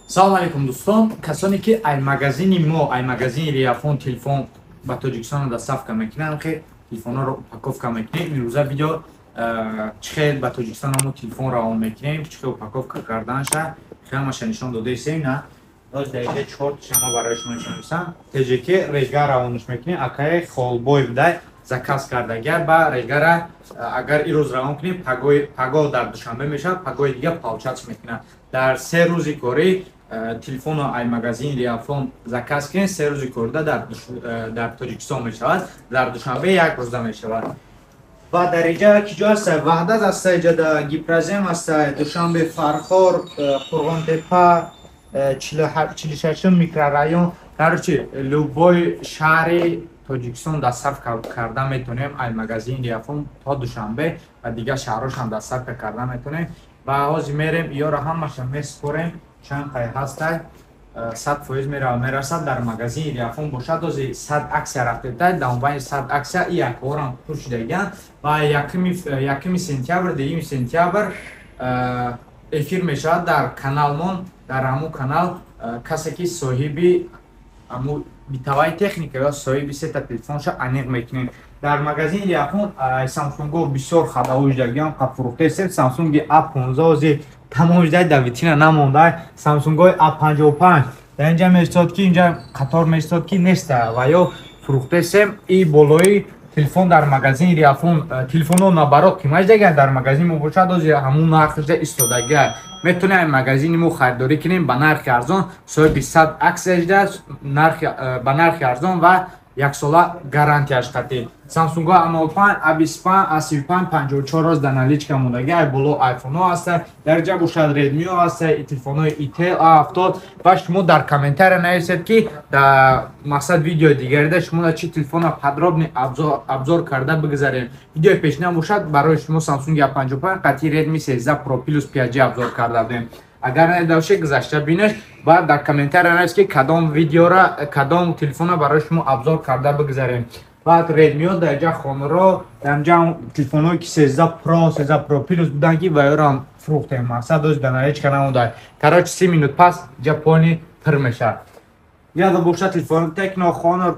Салом алейкум, дӯстон, касоне ки ай магазини мо, ай магазини Реафон телефон ба Тоҷикистон доставка мекунанд, хе телефонҳоро упаковка мекунем. Имрӯза видео чӣ хел ба Тоҷикистон мо телефон равон мекунем, чӣ хел упаковка карданша, ҳамаша нишон додаистем. На боз дар инҷа чорташа ма барои шумо нишон додам. ТЖК Регар равонаш мекунем. Акаи Холбой будай заказ кардагия ба Регара. Агар ирӯз равон кунем, пагоҳ дар Душанбе мешавад, пагоҳи дига получать мекунад. Дар 3 рӯзи корӣ телефоно ай магазини Реафон заказ кунед, 3 рӯзи корида дар Тоҷикистон мешавад, дар Душанбе як рӯза мешавад. Ва дар инҷа ки ҷо аста? Ваҳдат аста, иҷа Гипрозем аста, Душанбе, Фархор, Қурғонтепа, 46-ум микрорайон. Короче, любой шаҳри Тоҷикистон доставка карда метавонем ай магазини Реафон то Душанбе ва дигар шаҳрошам доставка карда метавонем. Ва ҳозир мерем, иёро ҳамаша месупорем, чанд қай ҳастай, 100% мерава, мерасад. Дар магазини Реафон бошад, ози 100 акция рафтедай, дар мобайни 100 акция и якворам пур шудагиан. Ва 1-уми сентябр, 2-юми сентябр эфир мешавад дар каналмон. Дар ҳамун канал касе ки соҳиби ҳамун битаваи техника ё соҳиби сета телефонша аниқ мекунем. Дар магазини Реафон Самсунго бисёр хадавои шудагиам, фурӯхтаистем. Самсунги А15 ози тамом шудай, дар витрина намондай. Самсунгои А55 дар инҷа меистод, ки инҷа қатор меистод, ки неста ва ё фурӯхтаистем. И болои телефон дар магазини Реафон телефонҳо наоборот қимат шудагиан, дар магазини мо бошад, ози ҳамун нархша истодагиа. Метавонем магазини мо харидорӣ кунем ба нархи арзон, соҳиби 100 акция шуда, ба нархи арзон ва яксола гарантияш қатӣ. Samsung A05, A25, A35, 54 роз дар наличка мондагӣ. Ай боло айфонҳо ҳаста, дар ҷа бошад Redmi ҳаста, телефонҳои Itel A70. Ва шумо дар комментария нависед, ки дар мақсад видеои дигарида шумо дар чӣ телефона подробный обзор карда бигзарем. Видеои пешина бошад, барои шумо Samsung A55 қатъи Redmi 13 Pro Plus 5G обзор карда будем. Агар надида бошед, гузашта бинеш. Баъд дар комментария навис, ки кадом видеора, кадом телефона барои шумо обзор карда бигзарем. Баъд Redmi дар ҷа Хонро, дар ҷа телефонҳое ки 13 Pro, 13 Pro Plus буданд, ки ваёрам фурӯхтем. Мақсад, оз дар наличка намонда. Короче, 30 минут пас ҷа полный пир мешавад. Яда бошад, телефон Tecno, Honor,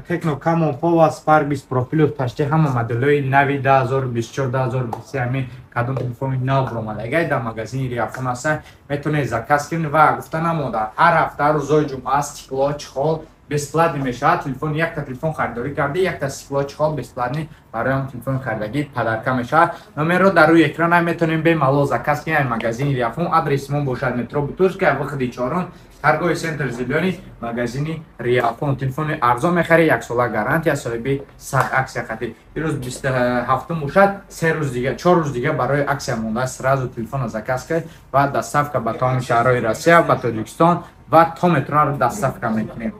Tecno Camon Pova, Spark 20 Pro Plus, почти ҳама моделҳои нави 2024, 2023, ҳамин кадом телефони нав баромадагай, дар магазини Реафон ҳаста, метавонед заказ кунед. Ва гуфта намонда, ҳар ҳафта рӯзҳои ҷумъа стекло, чехол бесплатный мешавад. Телефон, якта телефон харидорӣ карда, якта стекло, чехол бесплатный барои ҳам телефони харидагӣ подарка мешавад. Номерро дар рӯи экран, метавонем бемалол заказ кунед магазини Реафон. Адреси мо бошад метро Бутырская, выходи чорум, торговый центр «Зелёный», магазини Реафон. Телефони арзон мехарӣ, яксола гарантия, соҳиби 100 акция қатӣ. Ирӯз 27-ум бошад, 3 рӯз дига, 4 рӯз дига барои акция монда. Сразу телефонро заказ кунед ва доставка ба тамоми шаҳрҳои Россия, ба Тоҷикистон ва то метроро доставка мекунем.